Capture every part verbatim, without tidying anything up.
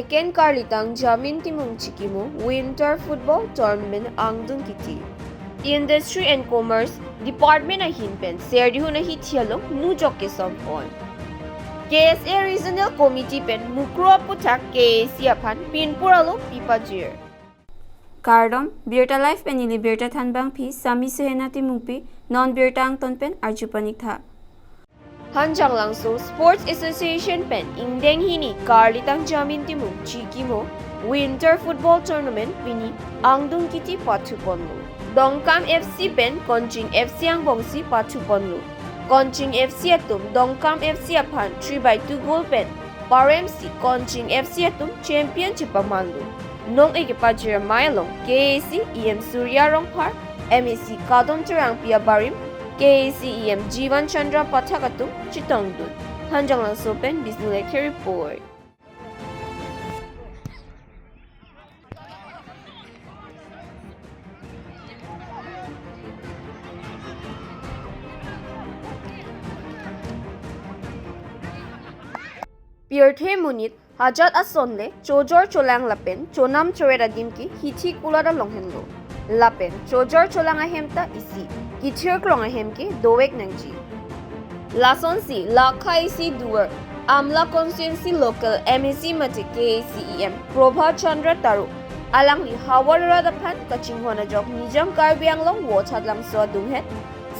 Second Karlitang Jamin Timung Chikimo Winter Football Tournament angdung kiti. Industry and Commerce Department ahin pen Serdihun ahithi along nujok kesompon. K S A Regional Committee pen Mukro aputhak K A C aphan pinpur alo pipajir. Kardom, Birta Live pen neli Birta Thanbangpi, Sami Suhena Timungpi, non birta angton pen arjupanik tha. Hanjanglangso Sports Association pen ingdeng hini Karlitang Jamin Timung Chikimo Winter Football Tournament pini angdung kiti pathuponlo. Dongkam F C pen Konching F C angbongsi pathuponlo. Konching F C atum Dongkam F C aphan three by two goal pen paremsi Konching F C atum champion chepamanlo. Nong-e kepajir amei along K A C E M Surya Rongphar, M A C Kadom Terangpi abarim, K A C E M Jivan Chandra Pathak atum chetongdun. Hanjanglangso pen Bisnu Lekhe report. Pirthe monit hajat ason le chojor cholang lapen chonam choret adim ke hithi kulat along henlo. Lapen chojor cholang ahem ta isi, kithir klong ahem ke dovek nangji. Lasonsi lakha isi Duar Amla Constituency Local M A C mate K A C E M Prabhat Chandra Taro alangli havar rat aphan kachinghon ajok Nijang Karbi Anglong Vothatlangso adunghet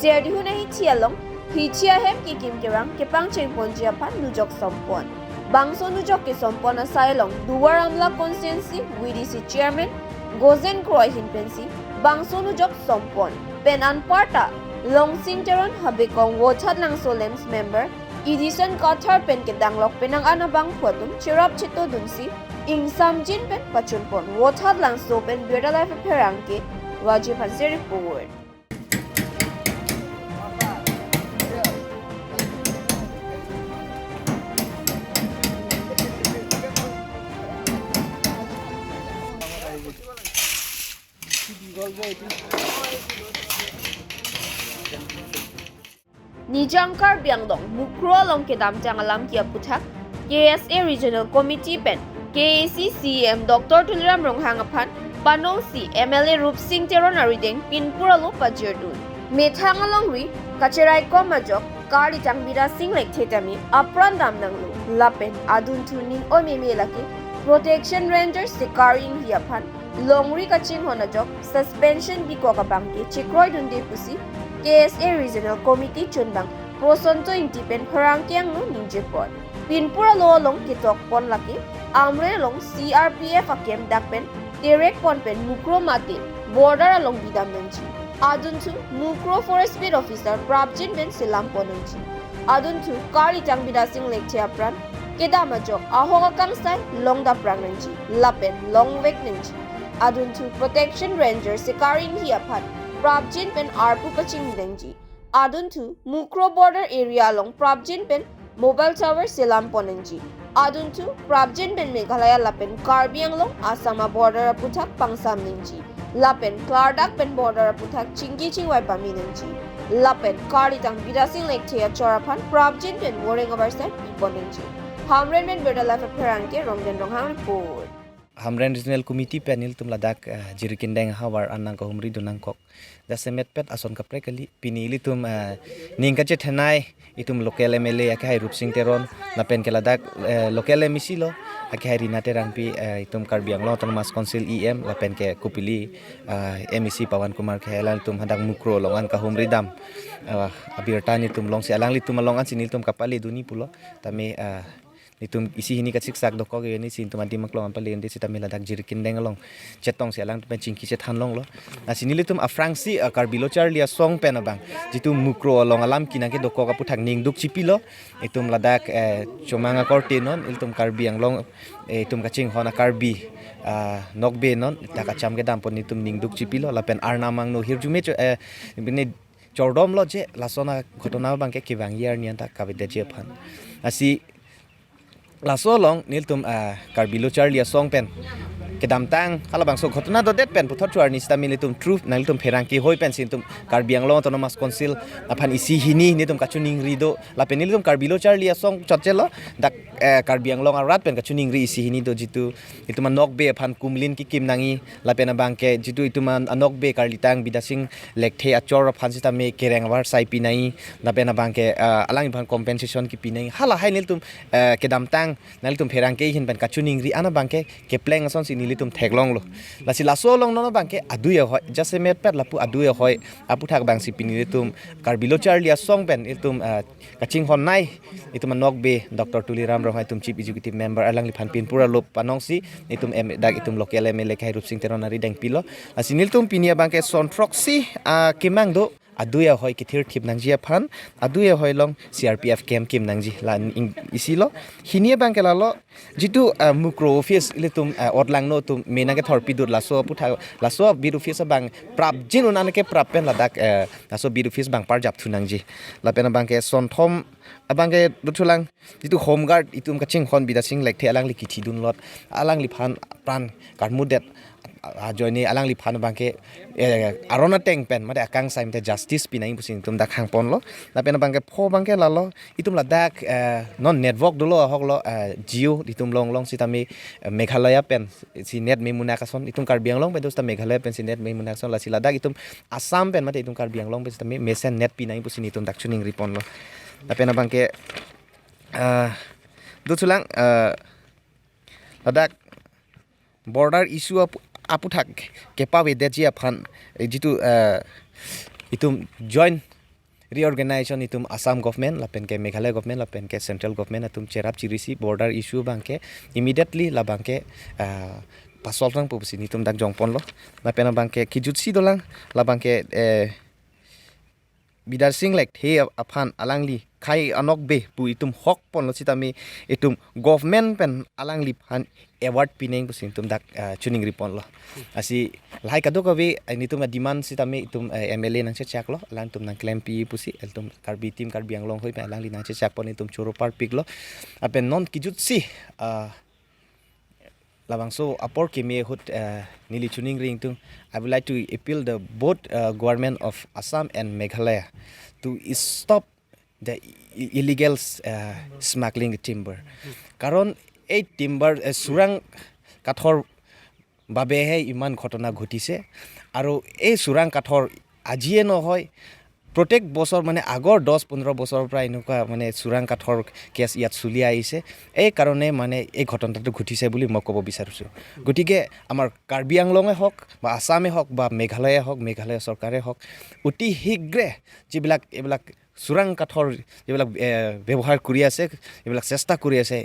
Serdihun ahithi along hithi ahem kekim kerang kepangchengponji aphan nujok sompon. Bangso nujok kesompon asai along Duar Amla Constituency V D C Chairman Gozen Kro ahin pensi bangso nujok sompon. Pen anparta Longsing Teron habekong Vothatlangso LAMPS member Edison Kathar pen kedanglok penang an abangphu atum cherap chetodunsi ingsamjin pen pachunpon. Vothatlangso pen Birta Live apherangke Rajiv Hanse report. Nijang Karbi Anglong Mukro along kedamtang alam ke aputhak K S A Regional Committee pen K A C C E M Doctor Tuliram Ronghang aphan panongsi M L A Rupsing Teron arideng pinpur alo pajirdun. Methang alongri kacheraikom ajok Karlitang Bidya Sing Lekthe tame apran damnanglo lapen adunthu ning-oi meme lake Protection Ranger Sikari Enghi aphan longri kachinghon ajok suspension bikok abang ke chekroidunde pusi K S A Regional Committee chunbang Prosanto Ingti pen pherangke angno ningjepon. Pinpur alo along ketokpon lake Amren along C R P F a-camp dak pen terekpon pen Mukro mate border along bidam nangji. Adunthu Mukro Forest Beat Officer prapjin pen selampon nangji. Adunthu Karlitang Bidya Sing Lekthe apran kedam ajok ahok akangsai longdaprang nangji lapen longvek nangji. Adunthu Protection Ranger Sikari Enghi aphan prapjin pen arpu pachingni nangji. Adunthu Mukro border area along prapjin pen mobile tower selampon nangji. Adunthu prapjin pen Meghalaya lapen Karbi Anglong Assam a-border aputhak pangsam nangji. Lapen klardak pen border aputhak chingki chingvai pame nangji. Lapen Karlitang Bidya Sing Lekthe achor aphan prapjin pen voreng avarsai pipon nangji. Hamren pen Birta Live apherangke Rongden Ronghang report. Hamren Regional Committee pen nelitum ladak, eh, Jirikindeng havar an nangkahumridun nangkok. Jasemet pet ason kaprek kali, pini ilitum, eh, ning kachethenei itum local M L A akehai Rupsing Teron lapen ke ladak, eh, local M A C lo akehai Rina Terangpi, eh, itum Karbi Anglong Autonomous Council E M lapen ke kopili, eh, M A C Pawan Kumar ke alanglitum hadak Mukro along an kahumridam, eh, abirta nelitum longsi alanglitum along ansi nelitum kapaledunji pulo tame, eh, nelitum isi hini kachiksak dokok ke neli si nelitum adim aklong an pale ende sitame ladak Jirikindeng along chetongsi alangtum pen chingki chethan longlo. Lasi nelitum aphrangsi, eh, Karbi Lo Charli Asong pen abang jitu Mukro along alam kinang kedokok aputhak ningduk chipilo. Itum ladak, eh, chomang akorte non, ilitum Karbi Anglong, eh, itum kachinghon a-Karbi, ah, nokbe non, ta kacham kedam pon nelitum ningduk chipilo, lapen arnam angno hirjume cho-, eh, bini chordomlo je, lason a-ghotona abang ke kevangji arni an ta kavedetji aphan. Lasi laso along nelitum, ah, Karbi Lo Charli Asong pen kedamtang halabangso ghotona dodet pen puthot chuarni sitame nelitum truth, nanglitum pherangke hoi pensi nelitum Karbi Anglong Autonomous Council aphan isi hini nelitum kachiningri do, lapen nelitum Karbi Lo Charli Asong chotchelo, dak eh, Karbi Anglong arat pen kachiningri isi hini do, jitu itum anokbe aphan kumlin kekim nangji, lapen abangke jitu itum an-, anokbe karlitang Bidya Sing Lekthe achor aphan sitame kereng avarsai pi nangji, lapen abangke eh, alangliphan compensation kepi nangji, halahai nelitum eh, kedamtang nanglitum pherangke ahin pen kachiningri an abangke kepleng asonsi nelitum theklonglo. Lasi laso along non abangke adui ahoi, jasemet pet lapu adui ahoi aputhak abangsi pini nelitum Karbi Lo Charli Asong pen nelitum eh, kachinghon nai, itum anokbe Doctor Tuliram Ronghang, itum Chief Executive Member, alangliphan pinpura lop panongsi itum M dak itum local M L A Khairup Sing Teron ari dengpilo. Lasi nelitum pini abangke son throksi ah, kemang do, adui ahoi kethirthip nangji aphan, adui ahoi along C R P F camp kim nangji, la ing-, isilo. Hini abangke lalo, jitu ah, Mukroh office ilitum ah, Otlangno atum mena kethor pidut, laso aputhak, laso beat office abang prapjin un-an keprap pen ladak eh, laso beat office abang parjap thu nangji. Lapen abangke son thom abangke dothulang, jitu Home Guard itum kachinghon Bidya Sing Lekthe alangli kithidun lot, alangliphan pran karmudet ajoine alangliphan abangke eh, aron ateng pen mate akangsai mate justice pi nangji pusi itum dak hangponlo. Lapen abangke pho abangke lalo, itum ladak eh, non network dolo ahoklo eh, Jio itum longlong sitame eh, Meghalaya pensi net memunak ason, itum Karbi Anglong pen do sita Meghalaya pensi net memunak ason, lasi ladak itum Assam pen mate itum Karbi Anglong pen sitame mesen net pi nangji pusi nelitum dak chiningri ponlo. Lapen abangke ah, dothulang eh, ladak border issue apu-, aputhak kepavedetji aphan eh, jitu eh, itum joint reorganization itum Assam government lapen ke Meghalaya government lapen ke central government atum cherap chirisi border issue abangke immediately labangke ah, pasolve nangpo pusi nelitum dak jongponlo. Lapen abangke kijutsi dolang, labangke eh, Bidya Sing Lekthe aphan alangli khei anokbe pu itum hok ponlo sitame itum government pen alangliphan award pi nangji pusi itum dak ah, chiningri ponlo. Lasi lahai kadokave eh, nelitum demand sitame itum eh, M L A nangchechaklo, alangtum nangklempi pusi, itum Karbi team Karbi Anglong hoi pen alangli nangchechak pon itum choro parpiklo. Lapen non kijutsi ah, labangso apor keme ahut eh, neli chiningri ingtung, I would like to appeal the both uh, government of Assam and Meghalaya to stop the i- illegal uh, smuggling timber. Karon ei timber eh, চোৰাং কাঠৰ বাবেহে ইমান ঘটনা ঘটিছে। আৰু এই চোৰাং কাঠৰ আজিয়ে নহয়, প্ৰত্যেক বছৰ মানে আগৰ দহ পোন্ধৰ বছৰৰ পৰা এনেকুৱা মানে চোৰাং কাঠৰ কেছ ইয়াত চলি আহিছে। এই কাৰণে মানে এই ঘটনাটো ঘটিছে বুলি মই ক'ব বিচাৰিছোঁ। গতিকে আমাৰ কাৰ্বি আংলঙে হওক বা আছামে হওক বা মেঘালয়ে হওক, মেঘালয় চৰকাৰে হওক, অতি শীঘ্ৰে যিবিলাক এইবিলাক চোৰাং কাঠৰ যিবিলাক এ, ব্যৱহাৰ কৰি আছে, এইবিলাক চেষ্টা কৰি আছে,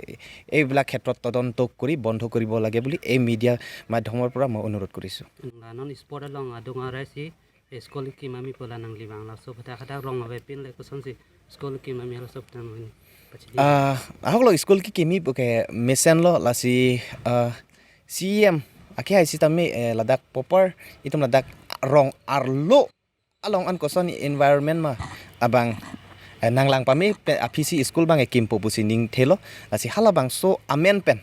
এইবিলাক ক্ষেত্ৰত তদন্ত কৰি বন্ধ কৰিব লাগে বুলি এই মিডিয়া মাধ্যমৰ পৰা মই অনুৰোধ কৰিছোঁ। Lanon spot along adung arai si school kimami pola nangli bang laso pata kada rong ave pin le koson si school kimami laso pata nangli pachidi. Ah, ahok lo school kikimi puke mesen lo lasi ah, C M ake hai sitame eh, ladak popar itum ladak rong arlo along an koson environment ma abang eh, nanglang pame pe aphi si school bang ekimpo pusi ning thelo lasi halabangso amen pen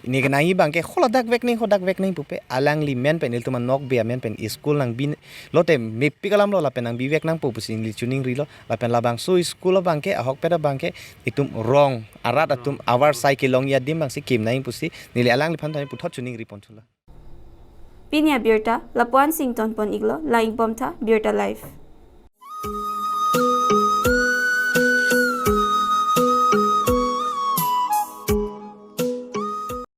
ini kenai bangke holadak vek ning hodak vek ning pupe alangli men pen ilitum anokbe amen pen school nang bin lote mepik alam lo lapen nang bivek nangpo pusi neli chiningrilo lapen labangso school bangke ahokpet bangke itum rong arat atum avarsai kelongji adim bangsi kim nai pusi neli alangliphan thani puthot chiningri ponchula. Pini abirta lapu-an si ingtonpon iklo, lang-ik bomtha, Birta Live.